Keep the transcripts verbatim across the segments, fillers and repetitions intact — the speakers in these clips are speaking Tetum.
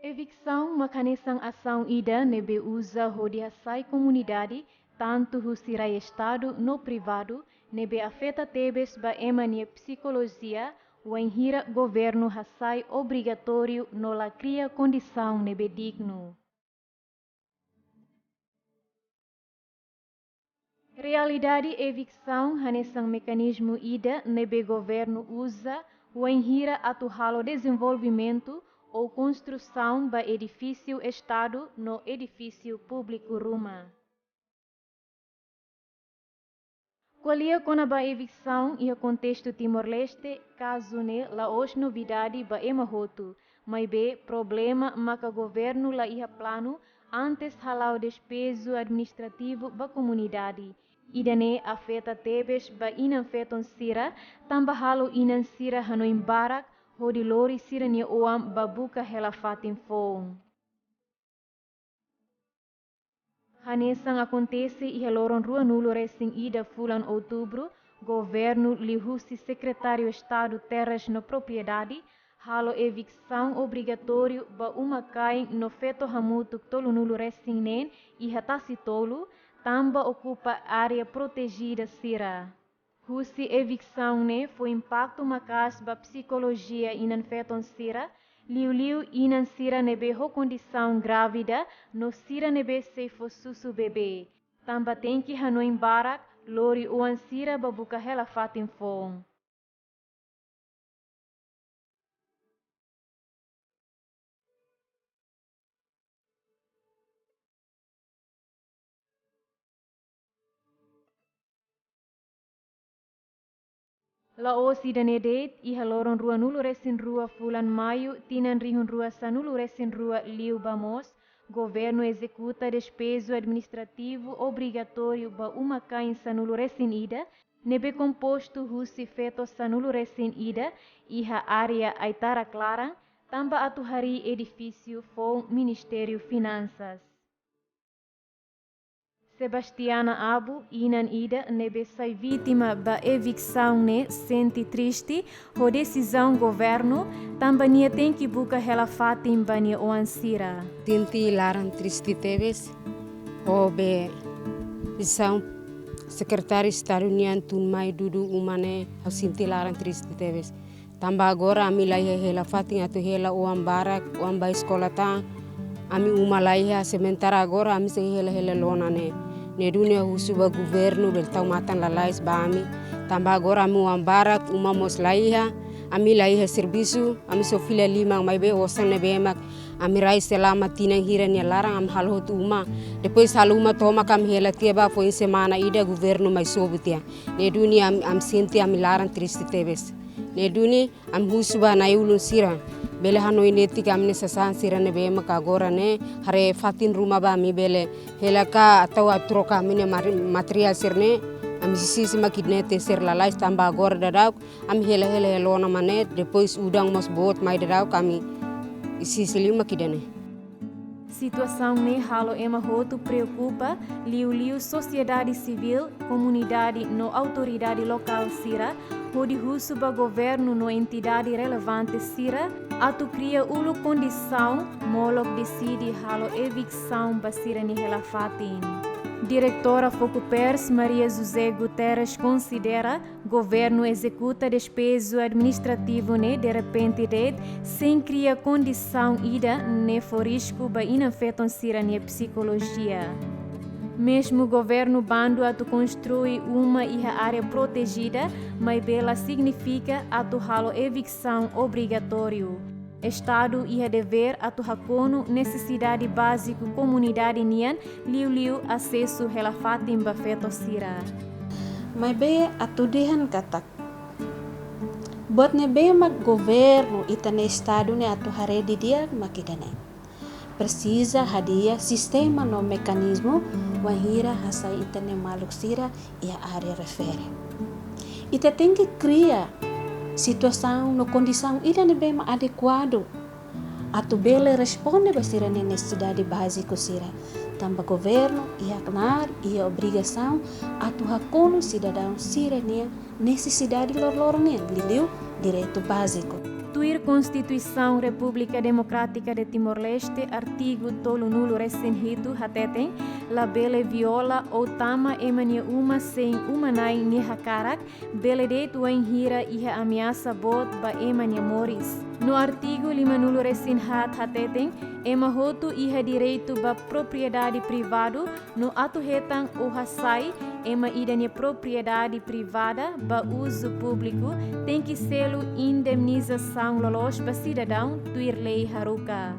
Eviksaun mak hanesan asaun ida ne'ebé uza hodi hasai komunidade, tantu husi rai Estadu no privadu, ne'ebé afeta tebes ba ema nia psikolojia, wainhira governu hasai obrigatóriu no la kria kondisaun ne'ebé dignu. Realidade eviksaun hanesan mekanizmu ida ne'ebé governu uza wainhira atu halo dezenvolvimentu ou konstrusaun ba edifísiu Estadu no edifísiu públiku ruma. Ko'alia kona-ba eviksaun iha kontestu Timor-Leste, kazu ne'e la'ós novidade ba ema hotu, maibé problema maka governu la iha planu antes hala'o despeju administrativu ba komunidade. Ida-ne'e afeta tebes ba inan-feton sira, tanba halo inan sira hanoin barak hodi lori sira-nia oan ba buka hela fatin foun. Hanesan akontese iha loron ruanulu-resin-ida fulan Outubru, governu liuhusi Sekretáriu Estadu Terras no Propriedade halo eviksaun obrigatóriu ba uma-kain no feto hamutuk tolunulu-resin-neen iha Tasi Tolu, tanba okupa área protejida sira. Husi eviksaun ne'e fó impaktu maka'as ba psikolojia inan-feton sira, liuliu inan sira ne'ebé ho kondisaun grávida no sira ne'ebé sei fó susu bebé, tanba tenke hanoin barak lori oan sira ba buka hela fatin foun. La'ós ida-ne'e de'it, iha loron ruanulu-resin-rua fulan Maiu, tinan rihun rua sanulu-resin-rua liubá mós, governu ezekuta despeju administrativu obrigatóriu ba uma-kain sanulu-resin-ida, ne'ebé kompostu husi feto sanulu-resin-ida iha área Aitara Klaran, tanba atu harii edifísiu foun Ministériu Finansas. Sebastiana Abu, inan ida ne'ebé sai vítima ba eviksaun ne'e, sente triste ho desizaun governu, tanba nia tenke buka hela fatin ba nia oan sira. Sente laran triste tebes, ho be desizaun Sekretáriu Estadu nian tun mai dudu uma ne'e, ha'u sente laran triste tebes. Tanba agora ami la iha hela fatin atu hela oan barak, oan bá eskola tan, ami uma la iha, sementara agora ami sei hela hela lona ne'e. Ne'e duni ha'u husu ba governu bele tau matan lalais ba ami. Tanba agora ami oan barak, uma mós la iha, ami la iha servisu, ami só fila liman maibé osan ne'ebé mak ami rai selama tinan hira nia laran ami halo hotu uma. Depois halo uma tomak ami hela tiha ba foin semana ida governu mai sobu tiha. Ne'e duni ami, ami sente ami laran triste tebes. Ne'e duni ami husu ba na'i-ulun sira, bele hanoin netik ami-nia sasán sira ne'ebé maka agora ne'e haree fatin ruma ba ami bele hela ka atu troka ami-nia mari-, materiál sira-ne'e, ami sisi mak ida-ne'e terseiru lalais tanba agora daudauk ami hela hela hela ona mak ne'e, depois udan mós boot mai daudauk ami sisi liu mak ida-ne'e. Situasaun ne'e halo ema hotu preokupa, liuliu sosiedade sivíl, komunidade no autoridade lokál sira, hodi husu ba governu no entidade relevante sira atu kria uluk kondisaun, molok deside halo eviksaun ba sira-nia hela fatin. Diretora Fokupers, Maria José Guterres, konsidera governu ezekuta despeju administrativu ne'e derrepente de'it, sein kria kondisaun ida ne'e fó risku ba inan-feton sira-nia psikolojia. Mezmu governu bandu atu konstrui uma iha área protejida, maibé la signifika atu halo eviksaun obrigatóriu. Estadu iha devér atu hakonu nesesidade báziku komunidade nian, liuliu asesu hela fatin ba feto sira. Maibé atu dehan katak, buat ne'ebé mak governu, ita-nia Estadu ne'e atu haree didi'ak mak ida-ne'e. Presiza hadi'a sistema no mekanizmu, wainhira hasai ita-nia maluk sira iha área refere. Ita tenke kria situasaun no kondisaun ida ne'ebé mak adekuadu atu bele responde ba sira-nia nesesidade báziku sira. Tanba governu iha knaar, iha obrigasaun atu hakonu sidadaun sira-nia nesesidade loroloron nian, liuliu direitu báziku. Tuir Konstituisaun Repúblika Demokrátika de Timor-Leste, artigu tolunulu-resin-hitu hateten, labele viola ou tama ema nia uma sein uma-na'in nia hakarak, bele de'it wainhira iha ameasa boot ba ema nia moris. No artigu limanulu-resin-haat hateten, ema hotu iha direitu ba propriedade privadu, no atu hetan ou hasai ema ida nia propriedade privada ba uzu públiku, tenke selu indemnizasaun loloos ba sidadaun tuir lei haruka.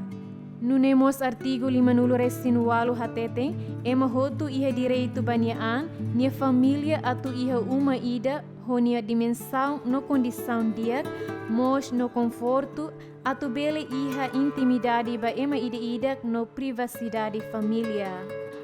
Nune'e mós artigu limanulu-resin-ualu hateten, ema hotu iha direitu ba nia an, nia família atu iha uma ida ho nia dimensaun no kondisaun di'ak, moos no konfortu, atu bele iha intimidade ba ema ida-idak no privasidade família.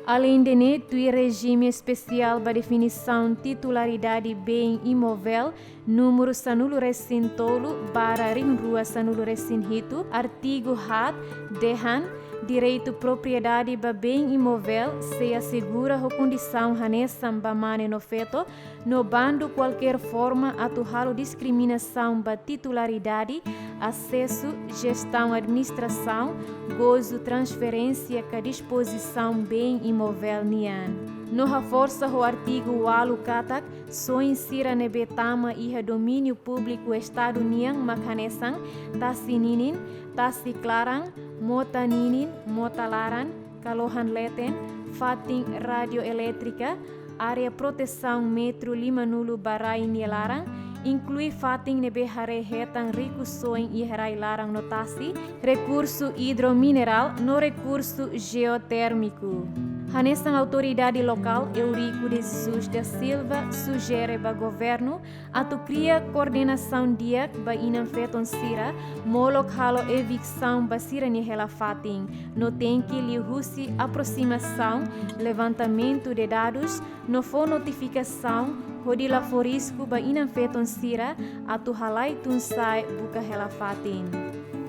Aleinde ne'e, tuir rejime espesiál ba definisaun titularidade bem imovel, númeru sanulu-resin-tolu barra rihun rua sanulu-resin-hitu, artigu haat, dehan, direitu propriedade ba bem imovel sei asegura ho kondisaun hanesan ba mane no feto, no bandu kualkér forma atu halo diskriminasaun ba titularidade, asesu, jestaun, administrasaun, gozu, transferénsia ka dispozisaun bem imovel nian. No haforsa ho artigu ualu katak, soin sira ne'ebé tama iha domíniu públiku Estadu nian mak hanesan tasi ninin, tasi klaran, mota ninin, mota laran, kalohan leten, fatin radioelétrika, área protesaun metru limanulu ba rai nia laran, inklui fatin ne'ebé haree hetan rikusoin iha rai laran no tasi, rekursu idrominerál no rekursu jeotérmiku. Hanesan autoridade lokál Eurico de Jesus da Silva sujere ba governu atu kria koordenasaun di'ak ba inan-feton sira, molok halo eviksaun ba sira-nia hela-fatin, no tenke liuhusi aprosimasaun, levantamentu de dadus, no fó notifikasaun hodi la fó risku ba inan-feton sira atu halai tun-sa'e buka hela-fatin.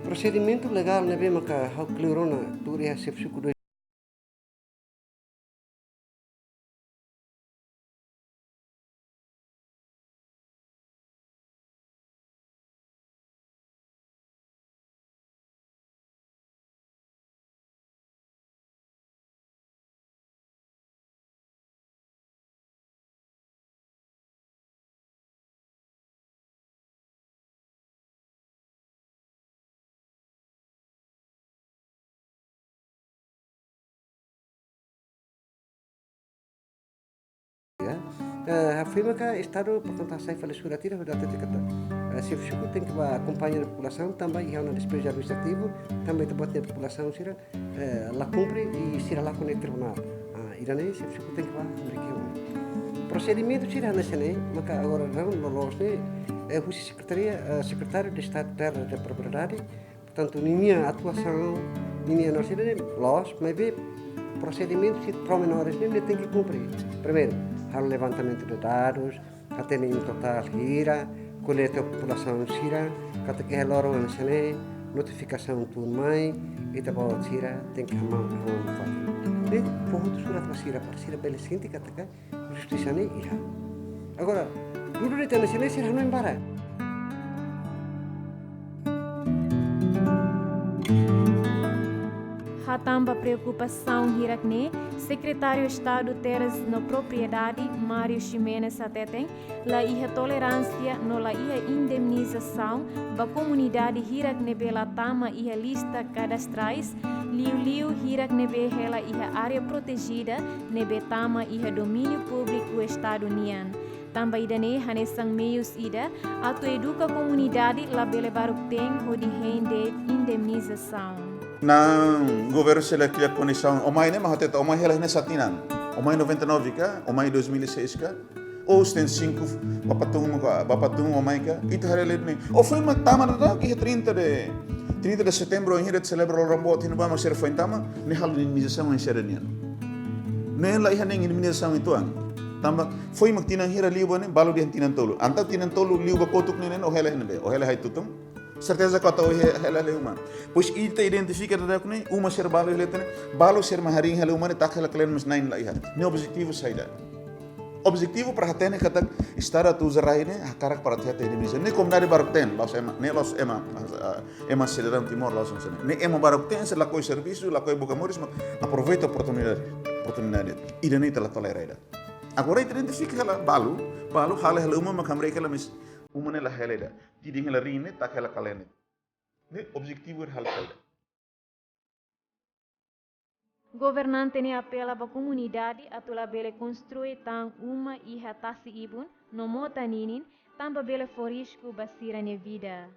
Prosedimentu legál ne'ebé maka ha'u kleur ona tuur iha xefe suku dois. Ya. Eh, afirma katak Estadu, portantu, hasai fali surat ida, surat ida katak, eh, xefe suku tenke bá akompaña populasaun, tanba iha ona despeju administrativu, tanba ita-boot nia populasaun sira, eh, la kumpre i sira lakon iha tribunál. Ah, ida-ne'e xefe suku tenke bá, mereka. Prosedimentu sira hanesan ne'e, maka agora daudaun loloos ne'e, eh, husi sekretaria, eh, sekretáriu de Estadu Terra de Propriedade, portantu, ninia atuasaun, ninia no sira ne'e loos, maibé prosedimentu sira pormenores ne'e, ne'e tenke kumpre. Primeiru, halo levantamentu de dadus, hatene em totál hira, koleta populasaun sira, katak iha loron hanesan ne'e, notifikasaun tun mai, ita-boot sira tenke hamaun, hamaun fali. Ne'e fó hotu surat ba sira, para sira bele sente katak justisa ne'e iha. Agora, dudu de'it hanesan ne'e sira hanoin barak. Hatán ba preokupasaun hirak-ne'e, Sekretáriu Estadu Terras no Propriedade, Mário Ximenes hateten, la iha toleránsia no la iha indemnizasaun ba komunidade hirak ne'ebé la tama iha lista kadastrais, liuliu hirak ne'ebé hela iha área protejida ne'ebé tama iha domíniu públiku Estadu nian. Tanba ida-ne'e hanesan meius ida atu eduka komunidade labele baruk-teen hodi hein de'it indemnizasaun. Não, governu sei la kria kondisaun. Ó-mai ne'e mak hatete, ó-mai hela iha ne'e sá tinan? Ó-mai noventa e nove ka? Ó-mai dois mil e seis ka? Ou setenta e cinco, bapa tun ka, bapa tun ó-mai ka? Ita haree lei ne'e. Ó foin mak tama daudaun iha trinta de, trinta de setembro, iha ne'e selebra loron boot, iha ne'ebá mak sira foin tama, ne'e halo indemnizasaun sira nian. Ne'e la iha nein indemnizasaun uitoan. Tanba foin mak tinan hira liu ba ne'e, balu dehan tinan tolu. Entaun tinan tolu liu ba kotuk ne'e, ne'e ó hela iha ne'ebé, ó hela iha ai-tutun. Serteza katak ó hela iha uma. Pois ita identifika daudauk ne'e, uma sira balu iha leten ne'e, balu sira mak harii hela uma ne'e, taka hela kle'an mós na'in la iha. Ne'e objetivu saida? Objetivu para hatene katak Estadu atu uza rai ne'e hakarak para atu hetan indemnizasaun. Ne'e komunidade barak ten, la'ós ema, ne'e la'ós ema, ah, ema sidadaun Timor la'ós ema sira. Ne'e ema barak ten, sira lakohi servisu, lakohi buka moris, mak aproveita oportunidade, oportunidade. Ida-ne'e ita la tolerá ida. Agora ita identifika hela balu, balu halo hela uma mak hamriik hela, mas uma ne'e la hela ida. Tidin hela rin ne'e, taka hela kalen ne'e. Ne'e objetivu halo hela ida. Governante ne'e apela ba komunidade atu labele konstrui tan uma iha tasi-ibun no mota ninin, tanba bele fó risku ba sira-nia vida.